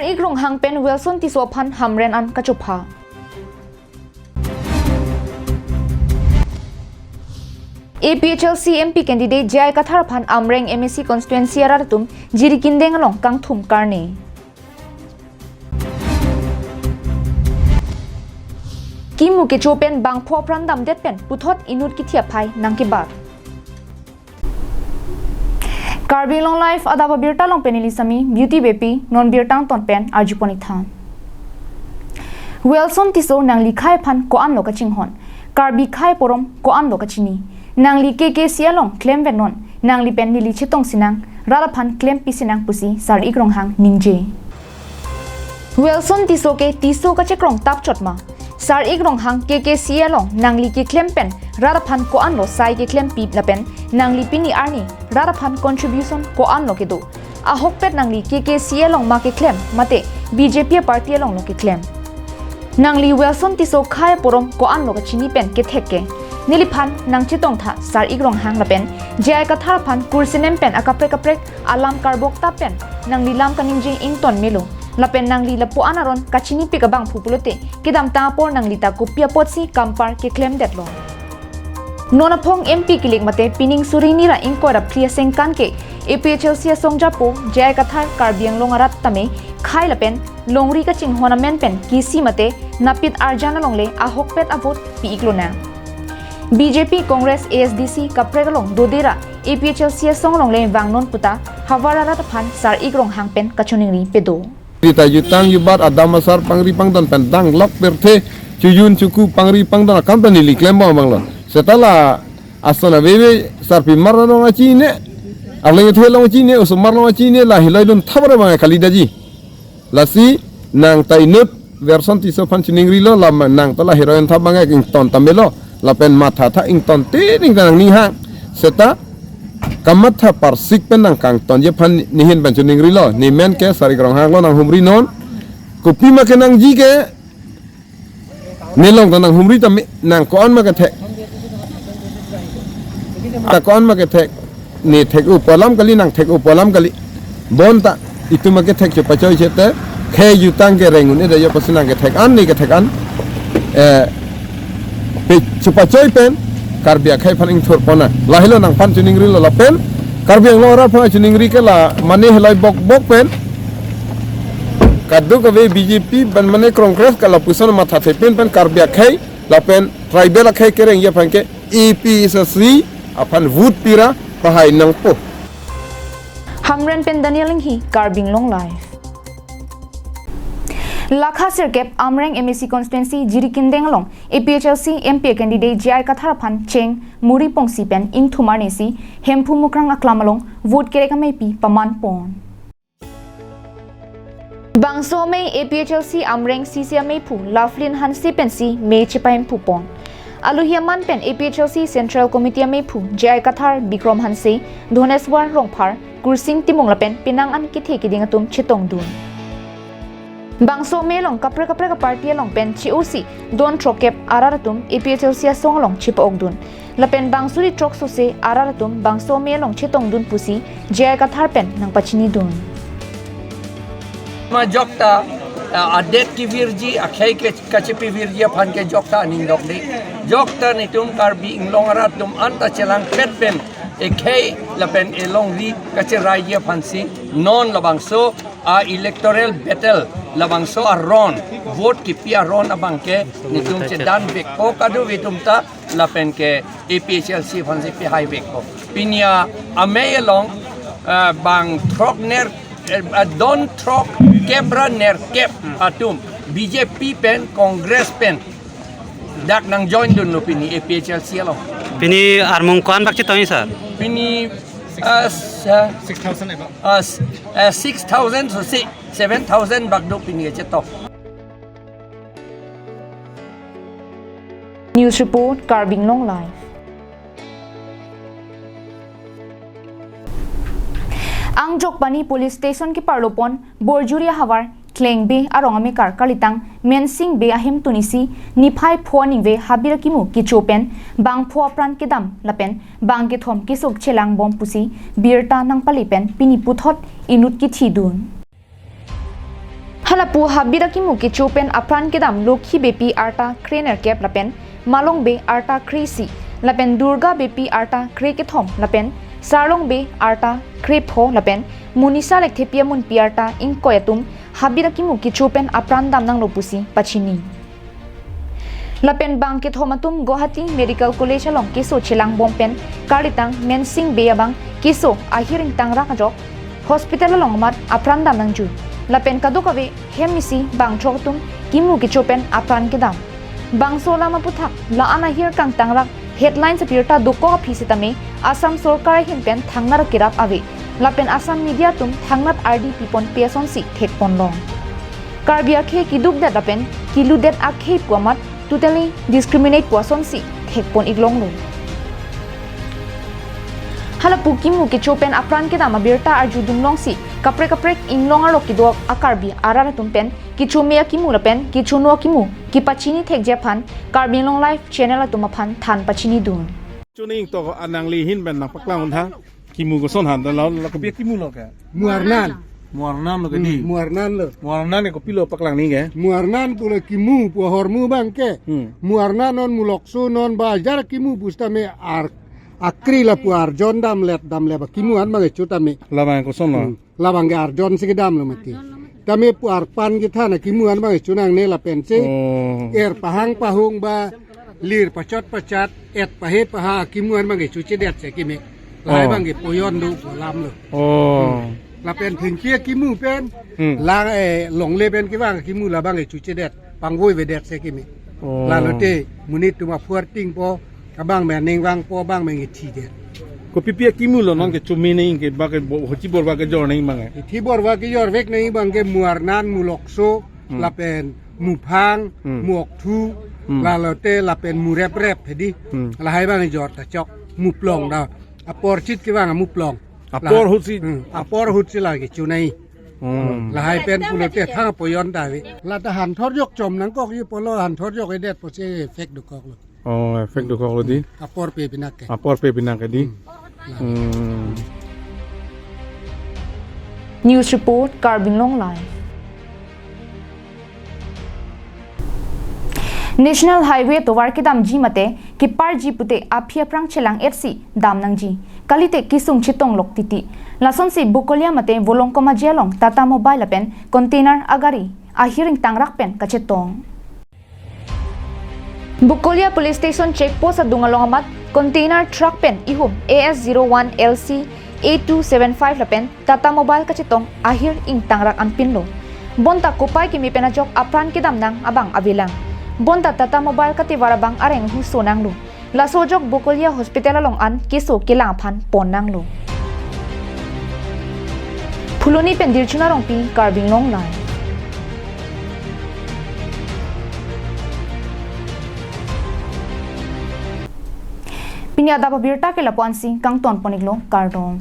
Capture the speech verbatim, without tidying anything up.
Sar-ik Ronghang pen Welson Tisso aphan Hamren an kachopha. A P H L C M P candidate J I Kathar aphan Amreng M A C constituency arat atum Jirikindeng along kangthum karne. Kimu kecho pen bangpho apran damdet pen puthot inut kithi aphai nangkebat. Karbi Anglong Live adap abirta along pen neli Sami Beauty Beypi, non birta angton pen arjupon-ik tha. Welson Tisso nangli khei aphan ko-an lo kachinghon, Karbi khei porom ko-an lo kachini, nangli K K C along klemvet non, nangli pen neli chetong sinang, rat aphan klempi sinang pusi Sar-ik Ronghang ningje. Welson Tisso ke Tisso kachekrong tap chot ma? Sar-ik Ronghang K K C along nangli keklem pen rat aphan ko-an lo sai keklempi lapen nangli pini arni rat aphan contribution ko-an lo kedo? Ahokpet nangli K K C along ma keklem mate B J P party along lo keklem? Nangli Welson Tisso khei porom ko-an lo kachini pen kethek ke? Neliphan nangchetong tha Sar-ik Ronghang lapen J I Kathar aphan kursenem pen akaprek kaprek alam karbok tap pen nangli lam kaningje ington melo. Lapen nangli lapu-an aron kachinipik abangphu pulote kedamtang apor nangli ta kopi apotsi kampar keklemdetlo? Non aphong M P kilik mate pining suri hini ra ingkoi ra phli asengkan ke A P H L C asong japo J I Kathar Karbi Anglong arat tame khei lapen longri kachinghon amen pen kisi mate napit arjan alongle ahokpet avote pi-ik lonang. B J P, Congress, A S D C kaprek along dodera A P H L C asong alongle vangnon puta havar arat aphan Sar-ik Ronghang pen kachiningri pedo. Rita jutang jubat adam asar pangri pangdon pen danglok pirthe chujun chuku pangri pangdon akam pen neli klembom abang lo. Setala ason aveve sarpimar along achine, arleng ethe along achine, osomar along achine, la hilai dun thabar abang kali daji. Lasi nang ta inut Welson Tisso aphan chiningrilo, lam nang ta la heroin tha abang ington ta melo, lapen matha tha ington tining ta nangning hang. Seta kamatha parsik pen nang kangtonji aphan nehin pen chiningrilo, ne men ke Sar-ik Ronghang lo, nang humri non. Kopima kenangji ke nelong ta nang humri ta me, nang ko-an ma kethek. Ta ko-an ma kethek. Ne thek-o pu alam kali, nang thek-o pu alam kali. Bonta itum ma kethek chepachoi chete khei jutang kereng un-e da yo pasi nang kethek an, ne kethek an. Eh, pe chepachoi pen Karbi akhei aphan ingthur pon nang. Lahelo nangphan chiningrilo lapen Karbi Anglong arat aphan chiningri ke la mane hilai bok bok pen kadokave B J P pen mane Congress ke lapuson matha thepin pen Karbi akhei lapen tribal akhei kerengji aphan ke A P H L C aphan vote pira pahai nangpo. Hamren pen Daniel Inghi, Karbi Anglong Live. Lakha sirkep Amreng M A C constituency Jirikindeng along A P H L C M P candidate J I Kathar aphan cheng muri pongsi pen ingthum arni si Hemphu Mukrang aklam along vote kerek amei pi paman pon. Bangso amei A P H L C Amreng C C ameiphu Lovelyn Hanse pensi mei chepahemphu pon. Aluhi aman pen A P H L C Central Committee ameiphu J I Kathar, Bikrom Hanse, Dhoneswar Rongphar, Kursing Timung lapen penang an kethe keding atum chetongdun. Bangso amei along kaprek kaprek aparty along pen che-osi don throkkep arat atum A P H L C asong along chepa-okdun. Lapen bang suri throk sose arat atum bangso amei along chetongdun pusi J I Kathar pen nangpachinidun. Ma jokta, ah, adet kevirji, akhei ke kachepivirji aphan ke jokta aning dokde. Jokta netum Karbi Anglong arat atum anta chelangpet pen ekhei lapen elongri kacheraiji aphansi non labangso a-electoral battle labangso aron, vote kipi aron abang ke netum chedanvekpo kadokave atum ta lapen ke A P H L C aphansi pehai vekpo. Pini amei along, ah, bang throkner, eh, ah, don throkkep ra nerkep atum B J P pen Congress pen dak nangjoindunlo pini A P H L C along. Pini armung ko-an bak chetongji, sir? Pini, ah, s-, ah, six thousand eba. Ah, s-, ah, six thousand so si seven thousand bak do pini chetong. News report, Karbi Anglong Live. Angjokpani Police Station keparlopon Borjuri ahavar Klengbe arong amekar kalitang Mensing Bey ahemtun isi niphai pho aningve habir akimu kecho pen bangpho apran kedam lapen bang kethom kesuk chelangbom pusi birta nangpale pen pini puthot inut kithidun. Lapu habit akimu kecho pen apran kedam Lokhi Beypi arta krenerkep lapen Malong Bey arta kreisi lapen Durga Beypi arta krekethom lapen Sarlong Bey arta krepho lapen Monisa Lekthepi amunpi arta ingkoi atum habit akimu kecho pen apran damnanglo pusi pachini. Lapen bang kethom atum Guwahati Medical College along keso chelangbom pen karlitang Mensing Bey abang keso ahir ingtangrak ajok hospital along amat apran damnangji. Lapen kadokave hem isi bangthrok atum kimu kecho pen apran kedam. Bangso alam aputhak la-an ahir kangtangrak headlines abirta dokok aphi sitame Assam sorkar ahin pen thangnat kerap ave. Lapen Assam media atum thangnat ardi piponpe asonsi thekponlong. Karbi akhei kidukdet lapen kiludet akhei pu amat totally discriminate pu asonsi thekpon-iklonglo. Halapu kimu kecho pen apran kedam abirta arjudunlongsi kaprek kaprek inglong arlo kedo a-Karbi arat atum pen kecho me akimu lapen kechono akimu kepachini thekji aphan Karbi Anglong Live channel atum aphan than pachinidun. Chuning to anangli ahin pen nangpaklang untha. Kimu koson han, la, la kopi kimu lo ke? Muarnan. Muarnan lo ke di? Hmm, muarnan lo. Muarnan ke kopilo paklang ni ke? Muarnan pu la kimu pu ahormu abang ke. Hmm. Muarnan non mulokso non bajar kimu pusitame ar akri lapu arjon damlet damlet ba kimu an abang kecho tame. Labang koson lo? Hmm. Labang ke arjon si kedamlo mati. Tame pu arpan kethan akimu an abang kecho nangne lapensi. Oh. Er pahang pahung ba lir pachot pachat, et pahe paha kimu an abang kecho chedet si keme. Lahai Oh. abang ke poyon do pu alamlo. Oh. Hmm. Lapen thengpi akimu pen, Hmm. lang, eh, longle pen kevang kimu labang kecho chedet, pangvoi vedet si keme. Oh. Lalote monit atum aphu arting po, abang me aning vangpo, abang me ngethi det. Kopipi akimu lo non kecho me nangji ke ba ke bo-, hochi borwa kejor nangji abang ke? Hochi borwa kejorvek nangji abang ke muarnan, mulokso, Hmm. lapen muphang, Hmm. muokthu, Hmm. lalote lapen mureprep hedi. Hmm. Lahai abang jor ta chok, muplong da. Apor chit kevang muplong. Apor Lah-, ahutsi. Hmm. Apor ahutsi la kecho nangji. Hmm. Lahai pen pulote thang poyon ta ave. La ta hanthor jok chom nangkokji pulo hanthor jok edet pusi effect dokoklo. Oh, effect dokoklo di. Apor pe pinak ke. Apor pe pinak ke di. Hmm. Hmm. News report, Karbi Anglong Live. National Highway tovar kedamji mate keparji pute aphi aphrang chelang-etsi damnangji. Kalite kesung chetonglok titi. Lasonsi Bokolia mate Volongkom Aje along Tata Mobile lapen container agari ahir ingtangrak pen kachetong. Bokolia Police Station Check Post adung along amat container truck pen ihum A S zero one L C eight two seven five lapen Tata Mobile kachetong ahir ingtangrak anpinlo. Bonta kopai keme pen ajok apran kedam nang abang avelang. Bonta Tata Mobile katevar abang areng huso nanglo. Laso ajok Bokolia Hospital along an keso kelang aphan pon nanglo. Phuloni pen Dirchuna Rongpi, Karbi Anglong Live. Pini adap abirta ke lapu-ansi kangton pon-iklo, kardom.